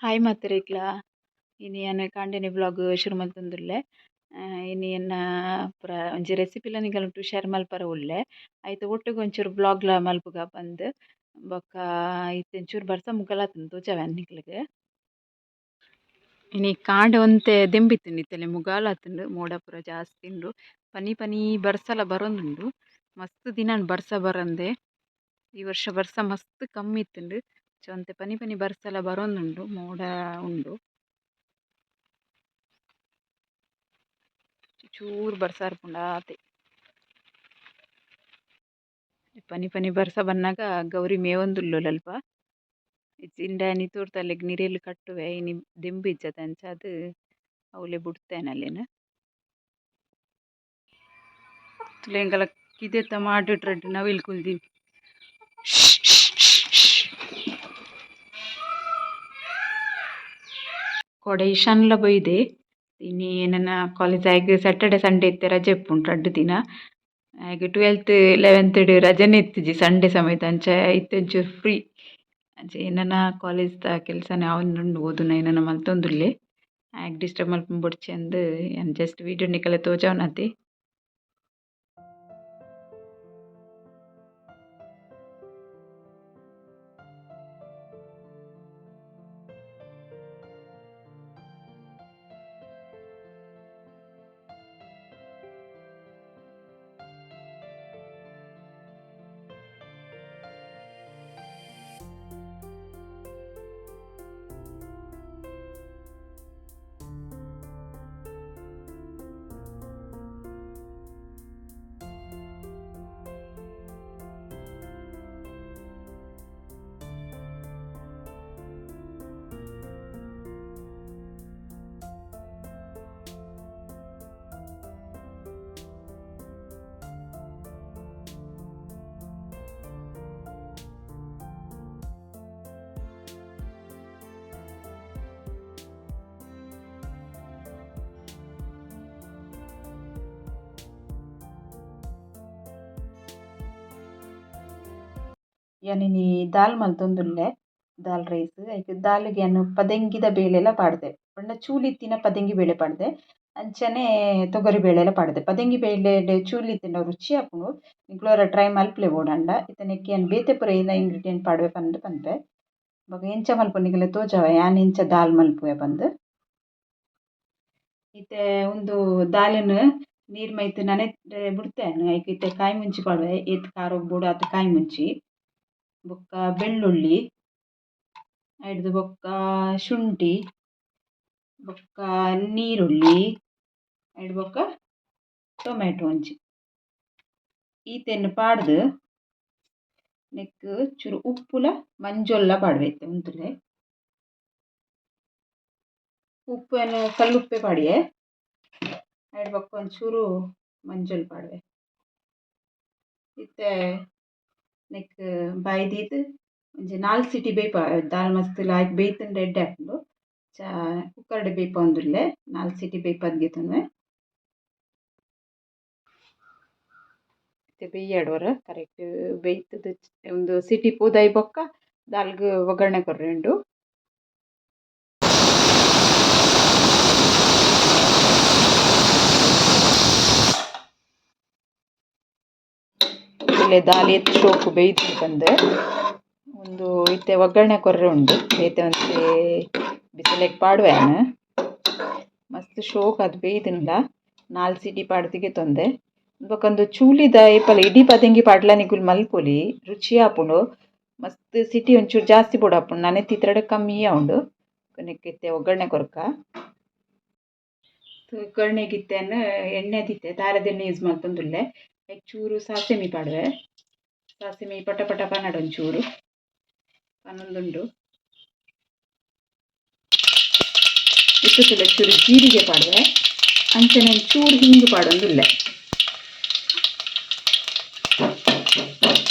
Hi ಮಾತೆರೆಗ್ಲ ಇನಿ ಯಾನ್ ಕಾಂಡೆನೆ vlog ಶುರು ಮಲ್ತೊಂದುಲ್ಲೆ. ಇನಿ ಎನ್ನ ಪೂರ ಒಂಜಿ ರೆಸಿಪಿಲ ನಿಕಲ್ನ ಶೇರ್ ಮಲ್ಪರೆ ಉಲ್ಲೆ. ಐತ ಒಟ್ಟುಗು ಒಂಚೂರು ವ್ಲಾಗ್ಲ ಮಲ್ಪುಗ ಪಂದ್. ಬೊಕ್ಕ ಇತ್ತೆ ಒಂಚೂರು ಬರ್ಸ ಮುಗಲಾತ್ಂಡ್ ತೋಜಾವೆ ನಿಕ್ಲೆಗ್. ಇನಿ ಕಾಂಡೆ ಒಂತೆ ದೆಂಬಿತ್ತುಂಡು, ಇತ್ತೆಲೆ ಮುಗಾಲಾತ್ಂಡ್, ಮೋಡ ಪೂರ ಜಾಸ್ತಿ ಉಂಡು. ಪನಿ ಪನಿ ಬರ್ಸಲ ಬರೊಂದುಂಡು. ಮಸ್ತ್ ದಿನ ಬರ್ಸ ಬರಂದೆ. ಈ ವರ್ಷ ಬರ್ಸ ಮಸ್ತ್ ಕಮ್ಮಿ ಇತ್ತುಂಡು. ಒಂತೆ ಪನಿ ಪನಿ ಬರ್ಸಲ ಬರೊಂದುಂಡು, ಮೋಡ ಉಂಡು. ಚೂರು ಬರ್ಸ ಬರ್ಪುಂಡು ಆತೆ. ಪನಿ ಪನಿ ಬರ್ಸ ಬನ್ನಗ ಗೌರಿ ಮೇವೊಂದುಲ್ಲೊಲು ಅಲ್ಪ. ಇಜ್ಜಿಂಡ ಇನಿ ತೂರ್ತಲೆಗ್ ನಿರೆಲ್ ಕಟ್ಟುವೆ, ಇನಿ ದೆಂಬು ಇಜ್ಜತೆ ಅಂಚಾದ್ ಅವ್ಲೆ ಬುಡ್ತೇನೆ ಅಲೆನ್. ತೂಲೆ ಎಂಕಲ ಕಿದೆತ ಮಾಡ್ ರಡ್ಡ್ ನವಿಲ್ ಕುಲ್ದಿನಿ. ಕೋಡೆ ಇಶಾನ್ಲ ಬೈದೆ. ಇನಿ ನನ ಕಾಲೇಜ್ ಆಯ್ಗ್ ಸ್ಯಾಟರ್ಡೆ ಸಂಡೇ ಇತ್ತೆ ರಜೆ ಉಪ್ಪುಂಡು ರಡ್ಡ್ ದಿನ. ಆಯ್ಗ್ 12th 11th ರಜೆನೇ ಇತ್ತಿಜಿ ಸಂಡೇ ಸಮೇತ, ಅಂಚ ಇತ್ತೆ ಒಂಚೂರು ಫ್ರೀ. ಅಂಚ ಏನನ ಕಾಲೇಜ್ದ ಕೆಲಸನೇ ಆವೊಂದುಂಡು, ಓದುನ ಏನನ ಮಲ್ತೊಂದುಲ್ಲೆ. ಆಯ್ಗ್ ಡಿಸ್ಟರ್ಬ್ ಮಲ್ಪುನ ಬೊಡ್ಚಿ ಅಂದ್ ಯಾನ್ ಜಸ್ಟ್ ವೀಡಿಯೋ ನಿಕಲೆ ತೋಜಾವನತೆ. ಯಾನ್ ಇನಿ ದಾಲ್ ಮಲ್ತೊಂದುಲ್ಲೆ, ದಾಲ್ ರೈಸ್. ಐಕ್ ದಾಲ್ಗ್ ಯಾನ್ ಪದೆಂಗಿದ ಬೇಳೆಲ ಪಾಡ್ದೆ. ಪಂಡ ಚೂಲಿ ಇತ್ತಿನ ಪದೆಂಗಿ ಬೇಳೆ ಪಾಡ್ದೆ, ಅಂಚನೆ ತೊಗರಿ ಬೇಳೆಲ ಪಾಡ್ದೆ. ಪದೆಂಗಿ ಬೇಳೆಡ್ ಚೂಲಿ ಇತ್ತಿಂಡ ರುಚಿ ಆಪುಂಡು. ನಿಕುಲು ಒರ ಟ್ರೈ ಮಲ್ಪುಲೆ ಬೋಡಾಂಡ. ಇತ್ತೆ ನೆಕ್ಕ್ ಯಾನ್ ಬೇತೆ ಪೂರ ಏನ ಇಂಗ್ರೀಡಿಯೆಂಟ್ ಪಾಡುವೆ ಪಂದ್ ಪನ್ಪೆ. ಬೊಕ ಎಂಚ ಮಲ್ಪುನು ನಿಕಲೆ ತೋಜಾವೆ ಯಾನ್ ಎಂಚ ದಾಲ್ ಮಲ್ಪುವೆ ಪಂದ್. ಇತ್ತೆ ಉಂದು ದಾಲುನು ನೀರ್ ಮೈತ್ ನನೆತ್ ಬುಡ್ತೆ ಐಕ್ ಇತ್ತೆ ಕಾಯಿ ಮುಂಚಿ ಪಾಡುವೆ. ಏತ್ ಖಾರೊಗು ಬೋಡು ಆತ್ ಕಾಯಿ ಮುಂಚಿ, ಬೊಕ್ಕ ಬೆಳ್ಳುಳ್ಳಿ, ಐಡ್ದ್ ಬೊಕ್ಕ ಶುಂಠಿ, ಬೊಕ್ಕ ನೀರುಳ್ಳಿ, ಐಡ್ ಬೊಕ್ಕ ಟೊಮೆಟೊ ಒಂಜಿ. ಈತೆನ್ ಪಾಡ್ದ್ ನೆಕ್ಕ್ ಚೂರು ಉಪ್ಪುಲ ಮಂಜೊಲ್ಲ ಪಾಡ್ವೆ ಇತ್ತೆ ಉಂತುಲೆ. ಉಪ್ಪೆನ್ ಕಲ್ಲುಪ್ಪೆ ಪಾಡಿಯೆ. ಐಡ್ ಬೊಕ್ಕ ಒಂಚೂರು ಮಂಜೊಲ್ ಪಾಡುವೆ. ಇತ್ತೆ ನೆಕ್ಕ್ ಬಾಯಿ ದೀದ್ ಒಂಜಿ 4 ಸಿಟಿ ಬೇಯ್ಪ. ದಾಲ್ ಮಸ್ತ್ ಲಾಯ್ಕ್ ಬೇಯ್ತುಂಡ ಎಡ್ಡೆ ಆಪುಂಡು. ಚ ಕುಕ್ಕರ್ಡ್ ಬೇಯ್ಪಾವೊಂದುಲ್ಲೆ. 4 ಸಿಟಿ ಬೇಯ್ಪಾದ್ ಗೆತೊನುವೆ. ಇತ್ತೆ ಬೇಯ್ಯಾಡ್ ಒರ ಕರೆಕ್ಟ್ ಬೇಯ್ತುದು ಒಂದು ಸಿಟಿ ಪೋದಾಯಿ ಬೊಕ್ಕ ದಾಲ್ಗ್ ಒಗ್ಗರಣೆ ಕೊರ್ರೆ ಉಂಡು. ಇಲ್ಲೇ ದಾಲ್ ಏತ್ ಶೋಕು ಬೇಯ್ತು ಪಂದ್. ಉಂದು ಇತ್ತೆ ಒಗ್ಗರಣೆ ಕೊರ್ರೆ ಉಂಡು. ಬೇತೆ ಒಂತೆ ಬಿಸಿಲೆಗ್ ಪಾಡುವೆ ಯಾನ್. ಮಸ್ತ್ ಶೋಕ್ ಅದು ಬೇಯ್ದುಂಡ. 4 ಸಿಟಿ ಪಾಡ್ದ್ ಗೆತೊಂದೆ. ಬೊಕ ಉಂದು ಚೂಲಿದ ಏಪಲ ಇಡೀ ಪದೆಂಗಿ ಪಾಡ್ಲ ನಿಕುಲು ಮಲ್ಪೊಲಿ, ರುಚಿ ಆಪುಂಡು. ಮಸ್ತ್ ಸಿಟಿ ಒಂಚೂರು ಜಾಸ್ತಿ ಬೋಡಾಪುಂಡು, ನನೆತ್ ಇತ್ತಡ ಕಮ್ಮಿ ಆವುಂಡು. ನೆಕ್ಕ್ ಇತ್ತೆ ಒಗ್ಗರಣೆ ಕೊರ್ಕ. ಒಗ್ಗರಣೆಗ್ ಇತ್ತೆನ್ ಎಣ್ಣೆ ದೀತೆ, ತಾರೆದ ಎಣ್ಣೆ ಯೂಸ್ ಮಲ್ತೊಂದುಲ್ಲೆ. ಐಕ್ ಚೂರು ಸಾಸಿಮೆ ಪಾಡುವೆ. ಸಾಸಿಮೆ ಪಟ ಪಟ ಪನಡ್ ಒಂಚೂರು ಪನೊಂದುಂಡು. ಇತ್ತೆ ತೂಲೆ ಚೂರು ಜೀರಿಗೆ ಪಾಡುವೆ. ಅಂಚನೆ ಒಂಚೂರು ಹಿಂಗು ಪಾಡೊಂದುಲ್ಲೆ.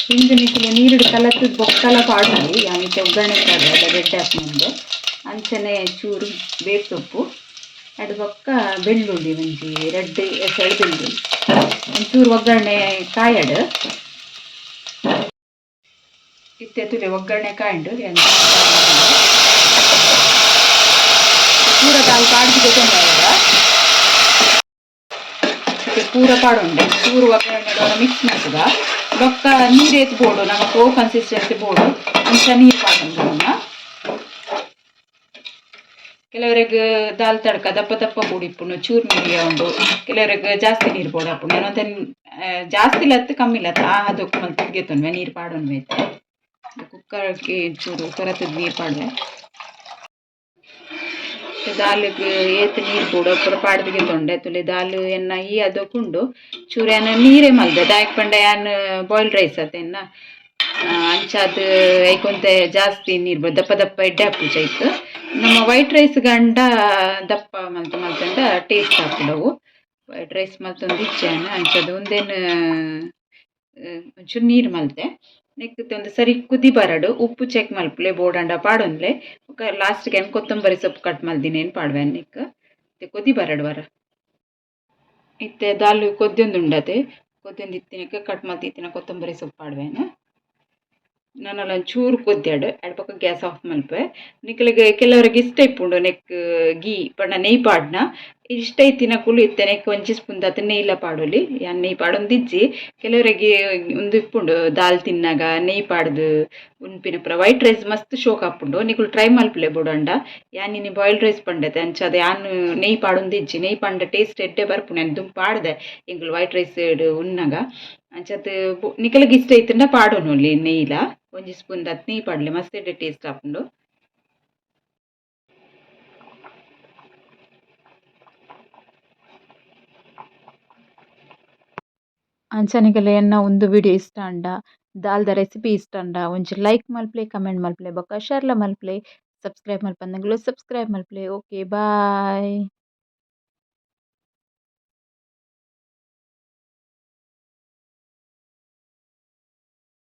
ಹಿಂಗು ನಿಕುಲು ನೀರುಡು ಕಲತ್ದ್ ಬೊಕ್ಕಲ ಪಾಡೊಲಿ. ಯಾನ್ ಇತ್ತೆ ಒಗ್ಗರಣೆ ಪಾಡುವೆ, ಅದ ಎಡ್ಡೆ ಆಪುಂಡು. ಅಂಚನೆ ಚೂರು ಬೇಸೊಪ್ಪು, ಐಡ್ ಬೊಕ್ಕ ಬೆಳ್ಳುಳ್ಳಿ ಒಂಜಿ 2 ಎಸಳು ಬೆಳ್ಳುಳ್ಳಿ. ಒಂಚೂರು ಒಗ್ಗರಣೆ ಕಾಯಡ್. ಇತ್ತೆ ತೂಲೆ ಒಗ್ಗರಣೆ ಕಾಯಿಂಡು. ಪೂರ ದಾಲ್ ಪಾಡ್ದು ದೆತೊಂದು ಪೂರ ಪಾಡೊಂಡೆ. ಚೂರು ಒಗ್ಗರಣೆ ಮಿಕ್ಸ್ ಮಲ್ತುದ. ಬೊಕ್ಕ ನೀರು ಏತ್ ಬೋಡು ನಮಕ್, ಓ ಕನ್ಸಿಸ್ಟೆನ್ಸಿ ಬೋಡು, ಅಂಚ ನೀರು ಪಾಡೊಂದು ನಮ್ಮ. ಕೆಲವರಿಗೆ ದಾಲ್ ತಡ್ಕ ದಪ್ಪ ದಪ್ಪ ಬೋಡಿಪ್ಪುಂಡು, ಚೂರು ನೀರು ಉಂಡು. ಕೆಲವರಿಗೆ ಜಾಸ್ತಿ ನೀರು ಬೋಡಾಪುಂಡು. ನಾನು ಜಾಸ್ತಿ ಲತ್ತು, ಕಮ್ಮಿ ಲತ್ತು, ಆ ಅದಕ್ಕೆ ಮಲ್ತ್ ಗೆತೊನ್ವೆ, ನೀರು ಪಾಡೊನ್ವೆ. ಕುಕ್ಕರ್ಗೆ ಚೂರು ಕೊರತದ ನೀರು ಪಾಡುವೆ. ದಾಲ್ಗ್ ಏತ್ ನೀರು ಬೋಡು ಪೂರ ಪಾಡ್ದು ಗೆತೊಂಡೆ. ತುಲೆ ದಾಲ್ ಎನ್ನ ಈ ಅದಕ್ಕುಂಡು. ಚೂರು ಯಾನ್ ನೀರೇ ಮಲ್ದೆ. ದಾಯೆಗ್ ಪಂಡ ಯಾನ್ ಬಾಯ್ಲ್ಡ್ ರೈಸ್ ಅತ್ತ ಎನ್ನ, ಅಂಚಾದ್ ಐಕೊಂತೆ ಜಾಸ್ತಿ ನೀರು ದಪ್ಪ ದಪ್ಪ ಎಡ್ಡೆ ಆಪುಜಿ ಐಕ್. ನಮ್ಮ ವೈಟ್ ರೈಸ್ ಗಂಡ ದಪ್ಪ ಮಲ್ತ್ ಮಲ್ತಂಡ ಟೇಸ್ಟ್ ಆಪುಂಡು. ವೈಟ್ ರೈಸ್ ಮಲ್ತೊಂದು ಇಜ್ಜಿ ಯಾನ್. ಅಂಚಾದ್ ಉಂದೆನ್ ಒಂಚೂರು ನೀರು ಮಲ್ತೆ. ನೆಕ್ಕ್ ಒಂದು ಸರಿ ಕುದಿ ಬರಡು. ಉಪ್ಪು ಚೆಕ್ ಮಲ್ಪುಲೆ, ಬೋಡಂಡ ಪಾಡೊನ್ಲೆ. ಬೊಕ ಲಾಸ್ಟ್ಗೆ ಯಾನ್ ಕೊತ್ತಂಬರಿ ಸೊಪ್ಪು ಕಟ್ ಮಲ್ದಿನೇನು ಪಾಡುವೆ ನೆಕ್ಕ್. ಕೊದಿ ಬರಡು ವರ. ಇತ್ತೆ ದಾಲ್ ಕೊದ್ದೊಂದುಂಡತೆ. ಕೊದ್ದೊಂದು ಇತ್ತಿನಕ್ಕೆ ಕಟ್ ಮಲ್ತಿತ್ತಿನ ಕೊತ್ತಂಬರಿ ಸೊಪ್ಪು ಪಾಡುವೆನು. ನನಲ ಒಂಚೂರು ಕೊದ್ಯಾಡು ಅಡ್ ಬೊಕ ಗ್ಯಾಸ್ ಆಫ್ ಮಲ್ಪುವೆ. ನಿಕಲೆಗ್ ಕೆಲವರಿಗೆ ಇಷ್ಟ ಇಪ್ಪುಂಡು ನೆಕ್ ಗೀ ಪಂಡ ನೆಯ್ ಪಾಡ್ನ. ಇಷ್ಟ ಇತ್ತಿನಕುಲು ಇತ್ತೆ ನೆಕ್ ಒಂಜಿ ಸ್ಪೂನ್ ದಾತ್ ನೆಯ್ಲ ಪಾಡೊಲಿ. ಯಾನ್ ನೆಯ್ ಪಾಡೊಂದಿಜ್ಜಿ. ಕೆಲವರಿಗೆ ಉಂದು ಇಪ್ಪುಂಡು, ದಾಲ್ ತಿನ್ನಗ ನೆಯ್ ಪಾಡ್ದು ಉನ್ಪಿನ ಪೂರ. ವೈಟ್ ರೈಸ್ ಮಸ್ತ್ ಶೋಕ್ ಆಪುಂಡು. ನಿಕುಲು ಟ್ರೈ ಮಲ್ಪುಲೆ ಬೋಡಂಡ. ಯಾನ್ ಇನಿ ಬಾಯ್ಲ್ಡ್ ರೈಸ್ ಪಂಡತೆ, ಅಂಚಾದ್ ಯಾನ್ ನೆಯ್ ಪಾಡೊಂದಿಜ್ಜಿ. ನೆಯ್ ಪಾಂಡ ಟೇಸ್ಟ್ ಎಡ್ಡೆ ಬರ್ಪುಂಡು. ಯಾನ್ ದುಂಬು ಪಾಡ್ದೆ ಎಂಕುಲು ವೈಟ್ ರೈಸ್ ಉನ್ನಗ. ಅಂಚಾದ್ ನಿಕಲೆಗ್ ಇಷ್ಟ ಇತ್ತುಂಡ ಪಾಡೊನೊಲಿ ನೆಯ್ಲ. ಒಂಜಿ ಸ್ಪೂನ್ ದಾತ್ ನೆಯ್ ಪಾಡ್ಲೆ, ಮಸ್ತ್ ಎಡ್ಡೆ ಟೇಸ್ಟ್ ಆಪುಂಡು. ಅಂಚ ನಿಕಲೆ ಎನ್ನ ಉಂದು ವಿಡಿಯೋ ಇಷ್ಟ ಆಂಡ, ದಾಲ್ದ ರೆಸಿಪಿ ಇಷ್ಟ ಆಂಡ, ಒಂಜಿ ಲೈಕ್ ಮಲ್ಪುಲೆ, ಕಮೆಂಟ್ ಮಲ್ಪುಲೆ, ಬೊಕ ಶೇರ್ಲ ಮಲ್ಪುಲೆ. ಸಬ್ಸ್ಕ್ರೈಬ್ ಮಲ್ಪಂದಂಗುಲು ಸಬ್ಸ್ಕ್ರೈಬ್ ಮಲ್ಪುಲೆ. Okay, bye.